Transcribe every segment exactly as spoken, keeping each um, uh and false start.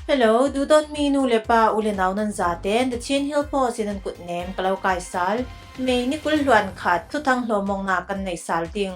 Hello, dudawn mi nu le pa, u le nau nan zaten The Chin Hill Post in an kut nem ka lo kai sal. May ni kul hluan khat thuthang hlawmawkna kan nei sal ding.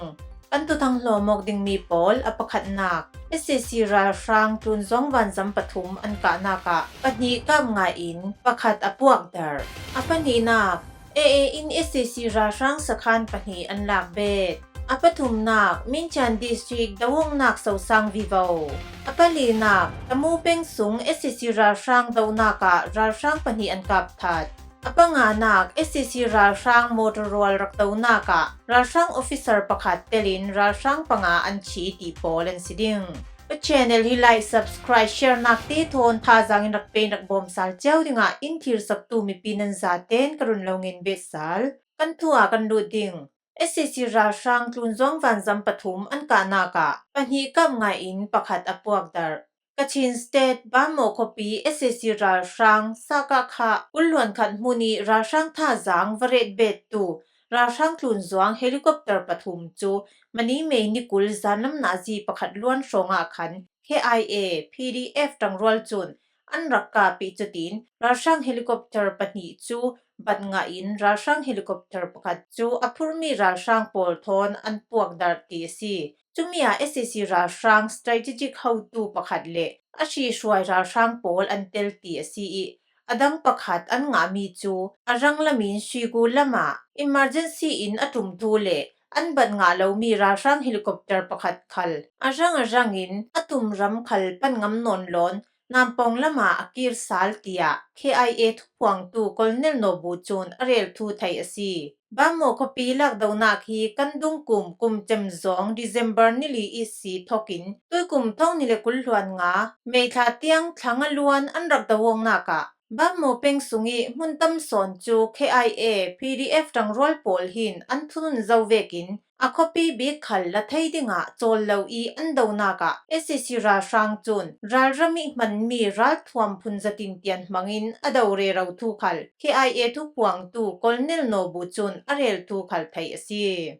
Kan thuthang hlawmawk ding mi pawl, a pakhatnak, S A C ralhrang tlunzuang vanzam pathum an kahnak ah pahnih kap ngaiin pakhat a puakdar. A pahnihnak, A A in S A C ralhrang sakhan pahnih an lak bet. A pathumnak, Minchian District dawngnak sosang vivo. A palinak, Tamu peng sung S A C ralhrang donak ah ralhrang pahnih an kap that. A panganak, S A C ralhrang motor rual rak donak ah ralhrang officer pakhat telin ralhrang panga an thi ti pawl an si ding. Ka channel hi like, subscribe, share nak te thawn thazang in rak pe in rak bawm sal ciau dingah in thir saktu mipi nan zaten ka run lo ngen bet sal. Kan thu ah kan lut ding. S A C ralhrang tlunzuang vanzam pathum an kahnak ah pahnih kap ngaiin pakhat a puakdar. Kachin State Bamo khuapi S A C ralhrang sakah kha kul hluan khat hmun ih ralhrang thazang va ret bettu ralhrang tlunzuang helicopter pathum cu Manimei ni kul zanlam nazi pakhat luan hrawngah khan K I A, P D F ṭangrual cun an rak kap ih cutin ralhrang helicopter pahnih cu bat ngahin ralhrang helicopter pakhat cu a phurmi ralhrang pawl thawn an puakdarh ti a si. Cumi ah S A C ralhrang strategic hotu pakhat le a hrihruai ralhrang pawl an tel ti a si ih a dang pakhat an ngahmi cu a rang lamin Shigu lamah emergency in a ṭum thu le an bat ngah lomi ralhrang helicopter pakhat khal a rang a rangin a tum ram khal pan ngam nawn lawn Nampawng lamah a kir sal tiah K I A thuphuangtu Colonel Nobu cun a rel thu theih a si. Bamo khuapi lakdonak hi kan dungkum kum cem zawng December ni li ihsi thokin tuikum thawng ni le kul hluan nga May thla tiang thlang a luan an rak dawngnak ah Bamo peng sungih hmun tam sawn cu K I A, P D F ṭangrual pawl hin an thunun zo vekin a khuapi bik khal la thei dingah cawl lo ih an donak ah S A C ralhrang cun ralram ih hmanmi ralthuam phun zatin tian hmangin a do rero thu khal K I A thuphuangtu Colonel Nobu cun a rel thu khal theih a si.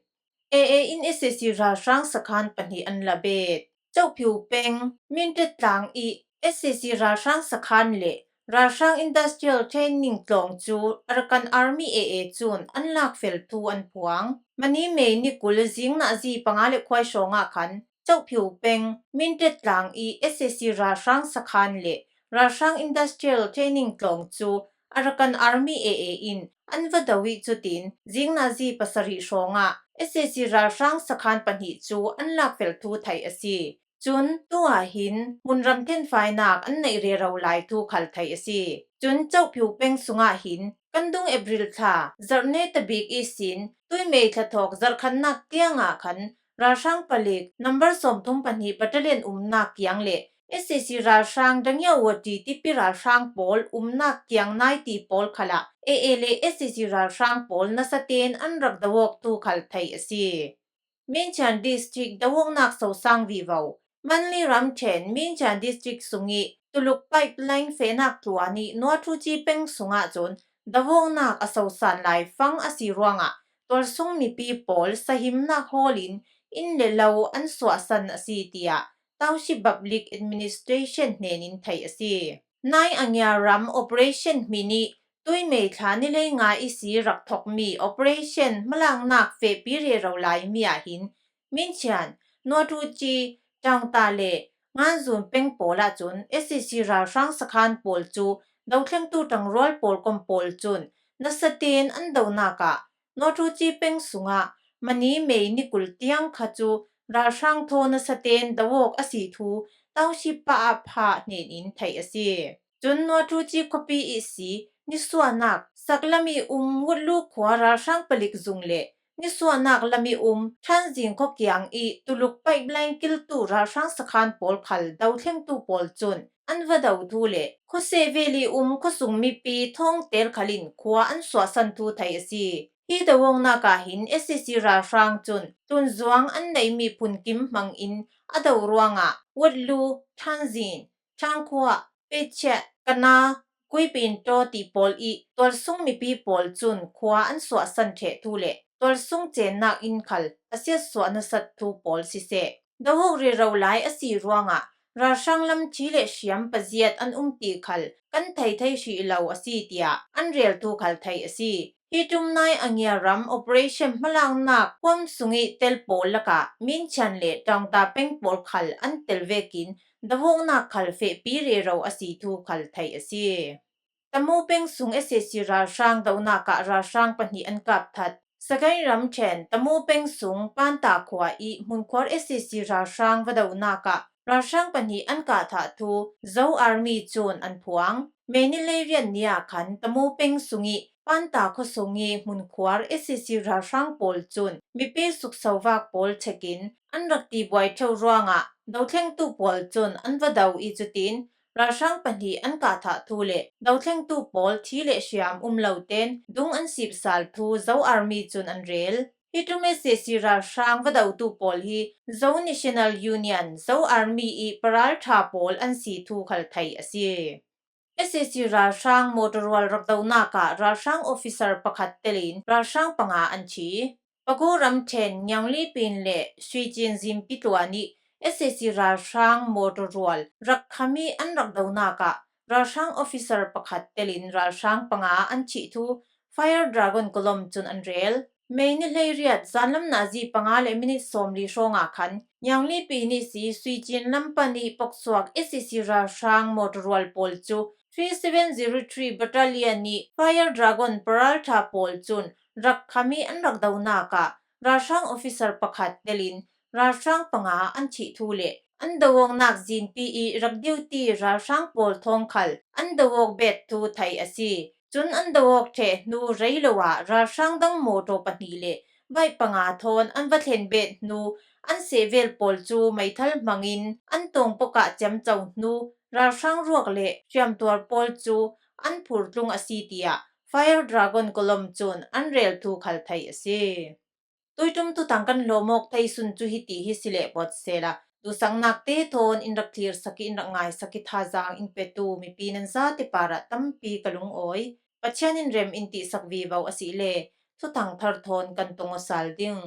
A A in S A C ralhrang sakhan pahnih an la bet. Cohphiu peng, Mintet tlang ih S A C ralhrang sakhan le ralhrang industrial training tlawng cu Arakan Army A A cun an lakfel thu an phuang. Manimei ni kul zing nazi panga le khuai hrawngah khan Cohphiu peng, Mintet tlang ih S A C ralhrang sakhan le ralhrang industrial training tlawng cu Arakan Army A A in an va do ih cutin zing nazi pasarih hrawngah S A C ralhrang sakhan pahnih cu an lakfel thu theih a si. Cun tu ah hin hmunram thenfainak an neih rero lai thu khal theih a si. Cun Cohphiu peng sungah hin kan dung April thla zarhne tabik ihsin tuimei thla thawk zarhkhannak tiangah khan ralhrang palik number sawmthum pahnih battalion umnak kiang le S A C ralhrang Dangiau Wati tipi ralhrang pawl umnak kiang nai ti pawl khalah A A le S A C ralhrang pawl nasaten an rak do awk thu khal theih a si. Minchian District dawngnak sosang vivo. Manli ramṭhen Minchian District sungih Tuluk pipeline fehnak tluan ih Nuathuci peng sungah cun dawngnak a sosan lai fang a si ruangah tualsung mipi pawl sahimnak hawlin inn le lo an suahsan a si, tiah Township Public Administration hnenin theih a si. Nai Angia ram operation hmin ih tuimei thla ni lei nga ihsi rak thokmi operation hmalaknak fehpi rero laimi ah hin Minchian, Nuathuci, Ṭaungta le Nganzun peng pawl ahcun S A C ralhrang sakhan pawl cu dothlengtu ṭangrual pawl kom pawl cun nasaten an donak ah Nuathuci peng sungah Manimei ni kul tiang kha cu ralhrang thaw nasaten do awk a si thu Township Pa A Pha hnenin theih a si. Cun Nuathuci khuapi ihsi nisuahnak saklam ih um Ngutlu khua ralhrang palik zung le nisuahnak lam ih um Ṭhanzing khuakiang ih Tuluk pipeline kiltu ralhrang sakhan pawl khal dothlengtu pawl cun an va do thu le khuaseh vel ih um khuasung mipi thawngtel khal in khua an suahsan thu theih a si. Hi dawngnak ah hin S A C ralhrang cun tlunzuang an neihmi phunkim hmangin a do ruangah Watlu, Ṭhanzin, Ṭhangkhuah, Peichiah, Kana, Kuipintaw ti pawl ih tualsung mipi pawl cun khua an suahsan ṭheh thu le tualsung cennak inn khal a siatsuah nasat thu pawl siseh, do awk rero lai a si ruangah ralhrang lam thi le hriam paziat an um ti khal kan thei thei hrih lo a si, tiah an rel thu khal theih a si. Hi ṭum nai a ngia ram operation hmalaknak huam sung i tel pawl lakah Minchian le Taungta peng pawl khal an tel vekin dovawknak khal fehpi rero a si thu khal theih a si. Tamu peng sung S A C ralhrang dohnak ah ralhrang pahnih an kap that. Sagaing ramṭhen Tamu peng sung Panta khua i hmunkhuar S A C ralhrang va dohnak ah ralhrang pahnih an kah thah thu Zo Army cun an phuang. May ni leiriat ni ah khan Tamu peng sung i Panta khuasung i hmunkhuar S A C ralhrang pawl cun mipi suksovak pawl chekin an rak tibuai ṭheu ruangah dothlengtu pawl cun an va do i cutin ralhrang pahnih an kah thah thu le dothlengtu pawl thi le hriam um lo ten dung an sipsal thu Zo Army cun an rel. Hi ṭum S A C ralhrang va dotu pawl hi Zo National Union, Zo Army i paralṭha pawl an si thu khal theih a si. S A C ralhrang mawṭaw rual rak dohnak ah ralhrang officer pakhat telin ralhrang panga an thi. Pagu ramṭhen Ngianglipin le Suicin Zimpi tlua nih S A C ralhrang mawṭaw rual rak khami an rak dohnak ah ralhrang officer pakhat telin ralhrang panga an thih thu Fire Dragon Column cun an rel. May ni hleiriat zanlam nazi panga le minit sawmli hrawngah khan Ngianglipi nih si Suicin lam pan i poksuak S A C ralhrang mawṭaw rual pawl cu three seven zero three Battalion nih Fire Dragon paralṭha pawl cun rak khami an rak dohnak ah ralhrang officer pakhat telin ralhrang panga an thih thu le an doawknak zinpi i rak duty ralhrang pawl thawng khal an doawk bet thu theih a si. Cun an doawk ṭheh hnu rei lo ah ralhrang dang mawṭaw pahnih le bike panga thawn an va thlen bet hnu an sehvel pawl cu meithal hmangin an tawngpok ah ciamco hnu ralhrang ruak le hriamtuar pawl cu an phurtlung a si, tiah Fire Dragon Column cun an rel thu khal theih a si. Tuiṭum thuthang kan hlawmawk thei sun cu hiti hi si leh pawt sehla, duhsaknak te thawn in rak thlirsak i in rak ngaisak i thazaang in petu mipi nan zate parah tampi ka lungawi. Pathian in rem in tihsak vivo a si le thuthang thar thawn kan tong aw sal ding.